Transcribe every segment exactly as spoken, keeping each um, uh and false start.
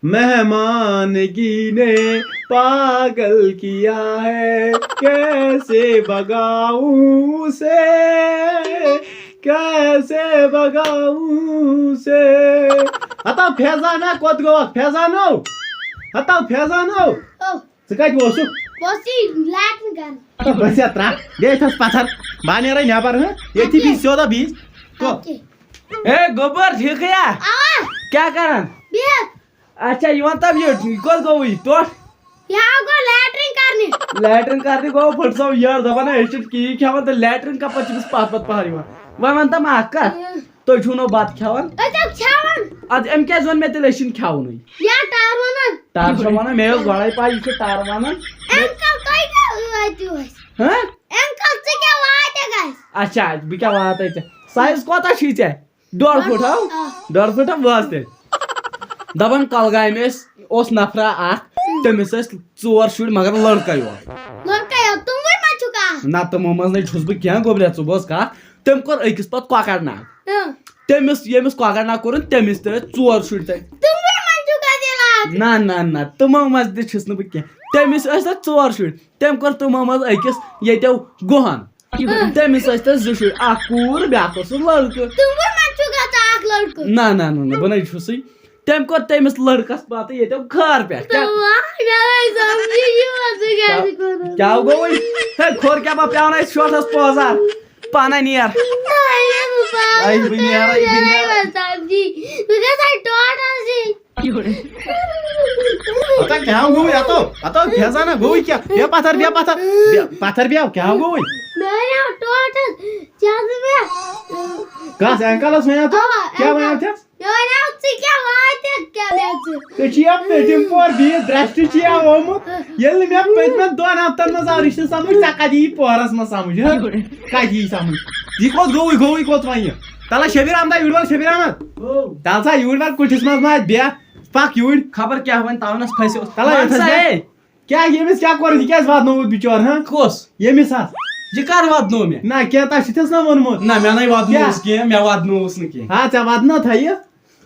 مہمانگی نے پاگل کیا ہے، کیسے بھگاؤں اسے، کیسے بھگاؤں اسے۔ ہتا فیضانہ کوٚت گوٚوکھ؟ فیضانو، ہتا فیضانو، او۔ ژٕ کتہِ اوسُکھ؟ بہٕ اوسُس یہِ لیٹرِن کران۔ ہتا بس یا ترٛٹھ، بیٚیہِ تھَس پتھر، بہٕ نیرے نٮ۪بر، ہہ؟ ییٚتھی اوکے۔ بِہِز سیوٚدا بِہِز۔ کو-، اوکے۔ اے گوٚبر، ٹھیٖکھٕے یا؟ اوا۔ کیٛاہ کران؟ بِہِتھ۔ اچھا، یہِ وَن تَم، یہِ، یہِ کوٚت گوٚوُے ٹوٹھ؟ یہِ ہا گوٚو لیٹرِن کرنہِ۔ لیٹرِن کرنہِ گوٚو، پھٕٹ سا یٲر، دَپان ہے، أسۍ چھِنہٕ کِہیٖنۍ کھٮ۪وان تہٕ لیٹرِن کَپٲرۍ چھِ أمِس پَتھ پَتھ پَہَر یِوان۔ وۄنۍ وَن تَم اَکھ کَتھ، اۭں۔ تُہۍ چھُو نہٕ بَتہٕ کھٮ۪وان؟ أسۍ حظ کھٮ۪وان۔ اَدٕ أمۍ کیٛازِ ووٚن مےٚ تیٚلہِ أسۍ چھِنہٕ کھٮ۪وانٕے؟ یا ٹار وَنان۔ ٹار چھا وَنان؟ مےٚ ٲس گۄڈَے پَے یہِ چھُ ٹار وَنان۔ اَمہِ کَل تۄہہِ کیٛاہ وٲتِو اَسہِ؟ ہہ؟ اَمہِ کَل ژٕ کیٛاہ واتَکھ اَسہِ؟ اچھا، بہٕ کیٛاہ واتَے ژےٚ؟ سایز کوتاہ چھُے ژےٚ؟ ڈۄڈ فُٹ ہا؟ آ۔ ڈۄڈ فُٹ ہا؟ بہٕ حظ تیٚلہِ دَپان کۄلگامہِ ٲسۍ، اوس نفرا اکھ، تٔمِس ٲسۍ ژور شُرۍ مگر لڑکے یوت۔ لڑکے یوت؟ تِموٕے منٛز چھُکھ اکھ؟ نہ، تِمو منٛز نَے چھُس بہٕ کینٛہہ، گوٚبریا، ژٕ بوز کَتھ۔ تٔمۍ کوٚر أکِس پتہٕ کۄکر ناگ۔ اۭں۔ تٔمِس، ییٚمِس کۄکر ناگ کوٚرُن، تٔمِس تہِ ٲسۍ ژور شُرۍ تَتہِ۔ تِموٕے منٛز چھُکھ اَتہِ علاج؟ نہ، نہ، نہ، تِمو منٛز تہِ چھُس نہٕ بہٕ کینٛہہ۔ تٔمِس ٲسۍ تَتہِ ژور شُرۍ۔ تٔمۍ کوٚر تِمو منٛز أکِس ییٚتیو گُہن۔ تٔمِس ٲسۍ تَتھ زٕ شُرۍ، اکھ کوٗر، بیٛاکھ اوسُس لڑکہٕ۔ تِموٕے منٛز چھُکھ اَتہِ اکھ لڑکہٕ؟ نہ، نہ، نہ، نہ، بہٕ نَے چھُسٕے۔ تٔمۍ کوٚر تٔمِس لڑکس پتہٕ ییٚتیو خٲر پٮ۪ٹھ۔ کیٛاہ؟ تہٕ وۄنۍ مےٚ آیہِ سمجھی یہِ وۄنۍ ژٕ کیٛاہ، کیٛازِ کوٚرُتھ؟ کیٛاہ گوٚوُے؟ ہے، کھوٚر کیٛاہ بہٕ پیٛاونَے شوٹھس پوزار؟ پانَے نیر۔ نہ، یہِ نہٕ پاگل، آے بہٕ نیرٕ، یہِ بہٕ مےٚ نیرٕ۔ آیہِ سمجھی۔ بہٕ گژھٕ ہا ٹوٹھس نِش۔ ہتا کیٛاہ گوٚو یتو؟ ہتا فیضانہ گوٚوٕے کیٛاہ؟ بیٚہہ پتھر، بیٚہہ پتھر، بیٚہہ پتھر، بیٚہہ، کیٛاہ گوٚوٕے؟ مےٚ ونیٛاو ٹوٹھس، ژےٚ ٲسٕے مےٚ، کس اینکلس ونیٛاو ژےٚ؟ آ، کیٛاہ اینکل۔ ونیٛاو ژےٚ؟ مےٚ ونیٛاو، ژٕ کیٛاہ واتکھ کیٛاہ مےٚ ژٕ؟ ژےٚ چھُے یا پیٚٹِم پور بِہِتھ درٛشٹہٕ چھُے یا آمُت۔ ییٚلہِ نہٕ مےٚ پٔتمٮ۪ن دۄن ہفتن منٛز آو رشتہٕ سمجھ، ژےٚ کتہِ یی پورس منٛز سمجھ، ہہ؟ کتہِ یی سمجھ؟ یہِ کوٚت گوٚوٕے، گوٚوٕے کوٚت وۄنۍ یہِ؟ تَلہ شبیر احمد، یوٗرۍ وَل شبیر احمد۔ او۔ تَلہ سا یوٗرۍ وَل کُٹھِس منٛز ما بیٚہہ، پَکھ یوٗرۍ۔ خبر کیٛاہ وَنہِ تاونَس پھَسیو۔ تَلہ وَن ییٚتھَس سا بیٚہہ۔ ہے۔ کیٛاہ ییٚمِس کیٛاہ کوٚر، یہِ کیٛازِ واتنووُتھ بِچور، ہہ؟ کُس؟ ییٚمِس ہَتھ۔ یہِ کَر واتنوو مےٚ؟ نہ، کینٛہہ تۄہہِ چھُ تِژھ نہ ووٚنمُت۔ نہ، مےٚ نَے واتنووُس کینٛہہ، مےٚ واتنووُس نہٕ کینٛہہ۔ ہا، ژےٚ واتنٲوتھا یہِ؟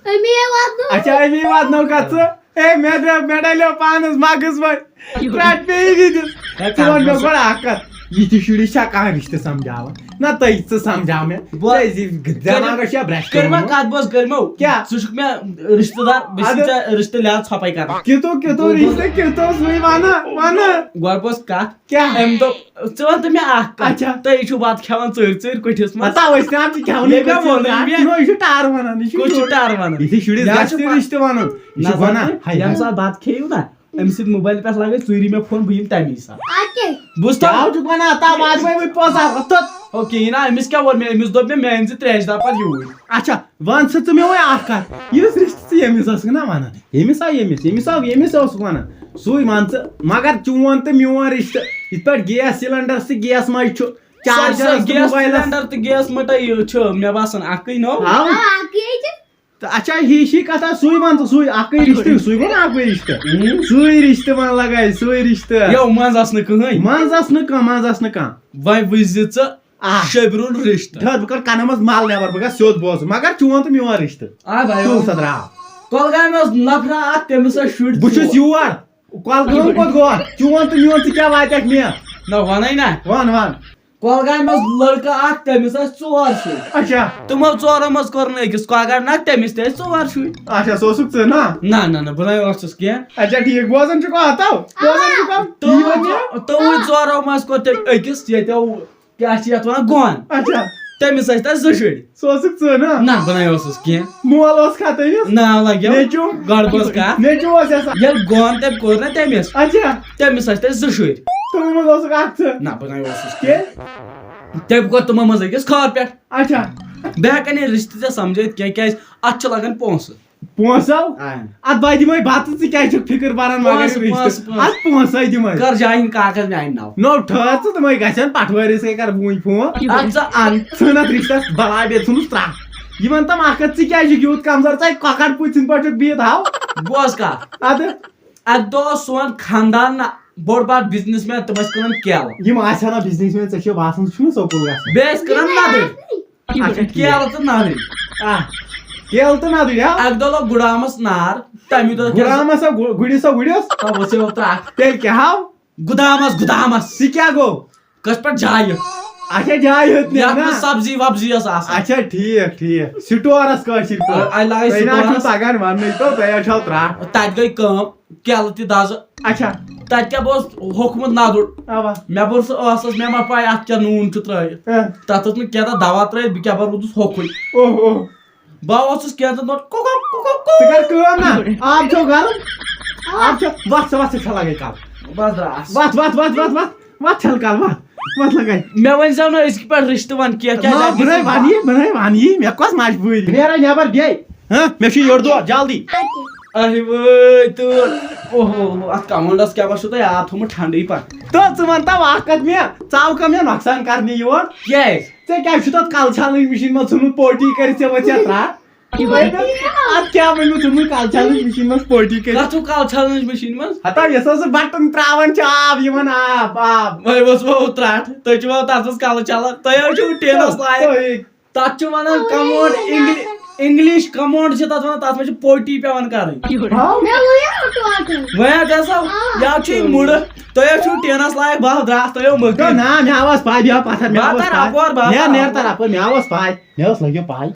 أمی ہے واتنٲو۔ اچھا، أمی واتنٲو کَتھ ژٕ؟ ہے، مےٚ دِ-، مےٚ ڈَلیو پانَس مَگٕز وۄنۍ۔ پرٛٮ۪تھ پیٚیہِ وِزِ۔ ہے، ژٕ وَن مےٚ کَتھ گۄڈٕ اَکھ کَتھ۔ یِتھِ شُرِس چھا کانٛہہ رِشتہٕ سَمجھاوان؟ نہ، تُہۍ ژٕ سَمجھاو مےٚ۔ بہٕ، ژٕ ٲسۍ یہِ بہٕ، دٮ۪ماغَس چھا برٛٮ۪ش کٔرۍ ما کوٚرمُت؟ کَتھ بوز، کٔرۍ مو؟ کیٛاہ؟ ژٕ چھُکھ مےٚ رِشتہٕ دار، بہٕ چھُس اَدٕ؟ ژےٚ رِشتہٕ لحاظ ژھۄپَے کَران۔ کِتھو، کِتھو رِشتہٕ، کِتھو سُے وَنہٕ، وَنہٕ۔ گۄڈٕ بوز کَتھ۔ کیٛاہ؟ أمۍ دوٚپ، ژٕ وَن تہٕ مےٚ اَکھ کَتھ۔ اچھا۔ تُہۍ چھِو بَتہٕ کھٮ۪وان ژٔرۍ ژٔرۍ کُٹھِس منٛز۔ ہتا أسۍ تہِ آمژٕ کھٮ۪ونٕے ییٚلہِ مےٚ کُٹھِس ووٚنُے منٛز۔ مےٚ۔ نو، یہِ چھُ ٹار وَنان، یہِ چھُ کُس چھُ ٹار وَنان؟ یِتھُے شُرِس یہِ حظ گژھِ چھُ تہِ پَتہٕ رِشتہٕ وَنُن۔ یہِ چھُ نظر گۄناہ۔ تہِ، ہاے ییٚمہِ ہاے۔ ساتہٕ بَتہٕ کھیٚیِو نا، أمِس سۭتۍ موبایل پٮ۪ٹھ لَگٲے ژوٗرِ مےٚ فون، بہٕ یِمہٕ تَمی ساتہٕ۔ اَدٕ کیٛاہ؟ بوٗزتھا؟ کیٛاہ چھُکھ وَنان؟ ہتا واتہٕ وۄنۍ وۄنۍ پونٛسہٕ اَکھ ہَتھ تہٕ۔ او کِہیٖنۍ نا، أمِس کیٛاہ ووٚن مےٚ؟ أمِس دوٚپ مےٚ، مےٚ أنۍ زِ ترٛیشہِ دَبہٕ پَتہٕ یوٗرۍ۔ اچھا، وَن سا ژٕ مےٚ وۄنۍ اَکھ کَتھ، یُس رِشتہٕ ژٕ ییٚمِس ٲسٕکھ نا وَنان، ییٚمِس آو ییٚمِس، ییٚمِس آو ییٚمِس اوسُکھ وَنان، سُے وَن ژٕ، مگر چون تہٕ میون رِشتہٕ، یِتھ پٲٹھۍ گیس سِلینڈَر تہٕ گیس مَچہِ چھُ، سَر، سَر، چارجَرَس تہٕ گیس موبایلَس۔ سِلینڈَر تہٕ گیس مَٹے یہِ چھُ مےٚ باسان اَکٕے نوٚو۔ ہاو۔ آ، اَکٕے چھُ۔ تہٕ اچھا، ہِش ہِش کَتھا، سُے وَن ژٕ، سُے اَکٕے رِشتہٕ، سُے گوٚو نا اَکٕے رِشتہٕ۔ اۭں۔ سُے رِشتہٕ وَن لَگایہِ، سُے رِشتہٕ۔ یو، منٛز آسنہٕ کٕہٕنۍ۔ منٛز آسنہٕ کانٛہہ، منٛز آسنہٕ کانٛہہ۔ وۄنۍ وٕچھ زِ ژٕ آ۔ شبرُن رِشتہٕ۔ دَپ، بہٕ کَڑٕ کَنہٕ منٛز مَل نٮ۪بَر، بہٕ گژھٕ سیوٚد بوزُن۔ مگر چون تہٕ میون رِشتہٕ۔ آ، بھائی۔ تُل سا درٛاو۔ کۄلگامہِ اوس نفرا اَکھ، تٔمِس ٲسۍ شُرۍ بہٕ چھُس ژور۔ یور۔ کۄلگوم کوٚت گوٚو؟ چون تہٕ میون ژٕ کیٛاہ واتٮ۪کھ مےٚ؟ نہ، وَنَے نہ۔ وَن، وَن۔ کۄلگامہِ اوس لٔڑکہٕ اَکھ، تٔمِس ٲسۍ ژور شُرۍ۔ اچھا۔ تِمو ژورو منٛز کوٚر نہٕ أکِس کۄکَر نہ، تٔمِس تہِ ٲسۍ ژور شُرۍ۔ اچھا، سُہ اوسُکھ ژٕ نا؟ نہ، نہ، نہ، بہٕ نَے اوسُس کینٛہہ۔ اچھا، ٹھیٖک، بوزان چھُکھ، ہا، تَو، بوزان چھُکھ، ہا؟ تِمو، تِموٕے ژورو منٛز کوٚر تٔمۍ أکِس ییٚتیو کیٛاہ چھِ یَتھ وَنان؟ گۄن۔ اچھا۔ تٔمِس ٲسۍ تَتھ زٕ شُرۍ۔ سُہ اوسُکھ ژٕ نا؟ نہ، بہٕ نَے اوسُس کینٛہہ۔ مول اوس کھا تٔمِس؟ ناو لَگیو۔ نیٚچوٗ؟ گۄڈٕ بوز کَتھ۔ نیٚچوٗ اوس یَسا؟ ییٚلہِ گۄن تٔمۍ کوٚر نا تٔمِس، اچھا۔ تٔمِس ٲسۍ تَتھ زٕ شُرۍ۔ تِمو منٛز اوسُکھ اَکھ ژٕ؟ نہ، بہٕ نَے اوسُس کینٛہہ۔ کینٛہہ؟ تٔمۍ کوٚر تِمو منٛز أکِس خار پٮ۪ٹھ۔ اچھا۔ بہٕ ہٮ۪کَے نہٕ یہِ رِشتہٕ ژےٚ سَمجھٲیِتھ کینٛہہ، کیٛازِ اَتھ چھِ لَگان پونٛسہٕ۔ پونٛسو؟ آ۔ اَتھ بہٕ دِمَے بَتہٕ، ژٕ کیٛازِ چھُکھ فِکر بَران مگر پونٛسہٕ، رِشتہٕ؟ پونٛسہٕ، پونٛسہٕ۔ اَتھ پونٛسَے دِمَے۔ کر جایہِ ہِنٛدۍ کاغذ میٛانہِ ناوٕ۔ نو ٹھٔہر ژٕ، تِمَے گژھن پَٹھوٲرِس ہے کر وٕنۍ فون۔ اَدٕ ژٕ اَن۔ ژھٕن اَتھ رِشتَس بَلاے، بیٚیہِ ژھٕنُس ترٛٹھ۔ یہِ وَن تَم اَکھ کَتھ، ژٕ کیٛازِ چھُکھ یوٗت کَمزور؟ ژٕ اَتہِ کۄکَر پوٗتۍ سٕنٛدۍ پٲٹھۍ چھُکھ بِہِتھ، ہاو۔ بوز کَتھ۔ اَدٕ؟ اَکہِ دۄہ اوس سون خاندان نہ بوٚڑ بار بِزنِس مین، تِم ٲسۍ کٕنان کیلہٕ۔ یِم آسہِ ہا نہ بِزنِس مین، ژےٚ چھُے باسان، ژٕ چھُکھ نہٕ سکوٗل گژھان۔ بیٚیہِ ٲسۍ کٕنان نَدٕرۍ۔ اچھا، ٹھیٖک۔ کیلہٕ تہٕ نَدٕرۍ۔ آ۔ کیلہٕ تہٕ نَدٕرۍ ہا؟ اَکہِ دۄہ لوٚگ گُڈامَس نار، تَمی دۄہ کیٛاہ گُرامَس ہا گُ-، گُرِس ہا وُڈِس؟ تَوٕ ژےٚ ووٚتھ ترٛٹھ۔ تیٚلہِ کیٛاہ ہاو؟ گُدامَس، گُدامَس۔ سُہ کیٛاہ گوٚو؟ کَس پٮ۪ٹھ جایہِ؟ اچھا، جایہِ ہیوٚت نہٕ یَتھ نا؟ منٛز سبزی وبزی ٲس آسان۔ اچھا، ٹھیٖک، ٹھیٖک۔ سٹورَس کٲشِر پٲٹھۍ۔ آ، آ، لَگے تُہۍ نہ حظ چھُو سٹورَس۔ تَگان وَننُے تہٕ تۄہہِ حظ چھَو ترٛٹھ۔ تَتہِ گٔے کٲم، کیلہٕ تہِ دَزٕ۔ اچھا۔ تَتہِ کیٛاہ بہٕ اوسُس ہوٚکھمُت نَدُر۔ اَوا۔ مےٚ بوٚر سُہ ٲسَس، مےٚ ما پَے اَتھ کیٛاہ نوٗن چھُ ترٛٲوِتھ۔ اَہ۔ تَتھ ٲس نہٕ کینٛہہ تَتھ دَوا ترٛٲوِتھ، بہٕ کیٛاہ بہٕ روٗدُس ہوٚکھُے۔ اوہ، اوہ۔ بہٕ اوسُس کینٛہہ تہٕ نوٚٹ کُکُک، کُکُک، کُکُک۔ ژٕ کر کٲم نا، آب چھو گرم، آب چھو، وَتھ ژٕ، وَتھ ژٕ چھَلان گٔے کَل۔ بَس درٛاس۔ وَتھ، وَتھ، وَتھ، وَتھ، وَتھ، وَتھ چھَل کَل، وَتھ، وَتھ لَگَے۔ مےٚ ؤنۍ زیو نہٕ أزکہِ پٮ۪ٹھ رِشتہٕ وَن کینٛہہ، کیٛازِ نا، اَتہِ بہٕ نَے گژھِ وَنہٕ یہِ، بہٕ نَے وَنہٕ یی، مےٚ کۄس مجبوٗری؟ نیرا نٮ۪بر بیٚیہِ۔ ہاں، مےٚ چھُ یورٕ دۄہ، جلدی۔ اَہہِ وٲے تہٕ، اوہو، اَتھ کمانڈَس کیٛاہ ما چھُو تۄہہِ آب تھوٚمُت ٹھنٛڈٕے پَتہٕ؟ تہٕ ژٕ وَن تہٕ اَکھ کَتھ مےٚ، ژاو کَم مےٚ نۄقصان کَرنہِ یور؟ کیٛازِ؟ ژےٚ کیٛازِ چھُ تَتھ کَلہٕ چھَلنٕچ مِشیٖن منٛز ژھُنمُت پوٹی کٔرِتھ، ژےٚ وٲژ ژےٚ ترٛٹھ؟ اَتھ کیٛاہ ؤنِو ژٕ وۄنۍ کَلہٕ چھَلنٕچ مِشیٖن منٛز پوٹی کٔرِتھ؟ کَتھ چھُو کَلہٕ چھَلنٕچ مِشیٖن منٛز؟ ہتا یۄس حظ سُہ بَٹُن ترٛاوان چھِ آب یِوان آب، آب۔ وۄنۍ اوس وۄنۍ ترٛٹھ، تُہۍ چھِو وۄنۍ تَتھ منٛز کَلہٕ چھَلان، تُہۍ حظ چھِو ٹینَس لایق۔ تُہۍ۔ تَتھ چھِ وَنان کموڈ، اِنگلِ-، اِنگلِش کموڈ چھِ تَتھ وَنان، تَتھ منٛز چھِ پوٹی پٮ۪وان کَرٕنۍ۔ ہاو۔ مےٚ ووٚن یہِ ٹوٹل۔ وۄنۍ حظ گژھو، آ۔ یا چھُ یہِ مُڑٕ، تُہۍ حظ چھِو ٹینَس لایق، بہٕ حظ درٛاس، تُہۍ حظ مٔکٕرۍ۔ نہ، مےٚ آو پَے، بہٕ آو پَتھر، مےٚ بہٕ آو تَرٕ پَے۔ اَپور، بہٕ آو نیر، تَرٕ نیر اَپور۔ تَرٕ اَپور، مےٚ آو پَے، مےٚ ٲس لٔگِو پَے۔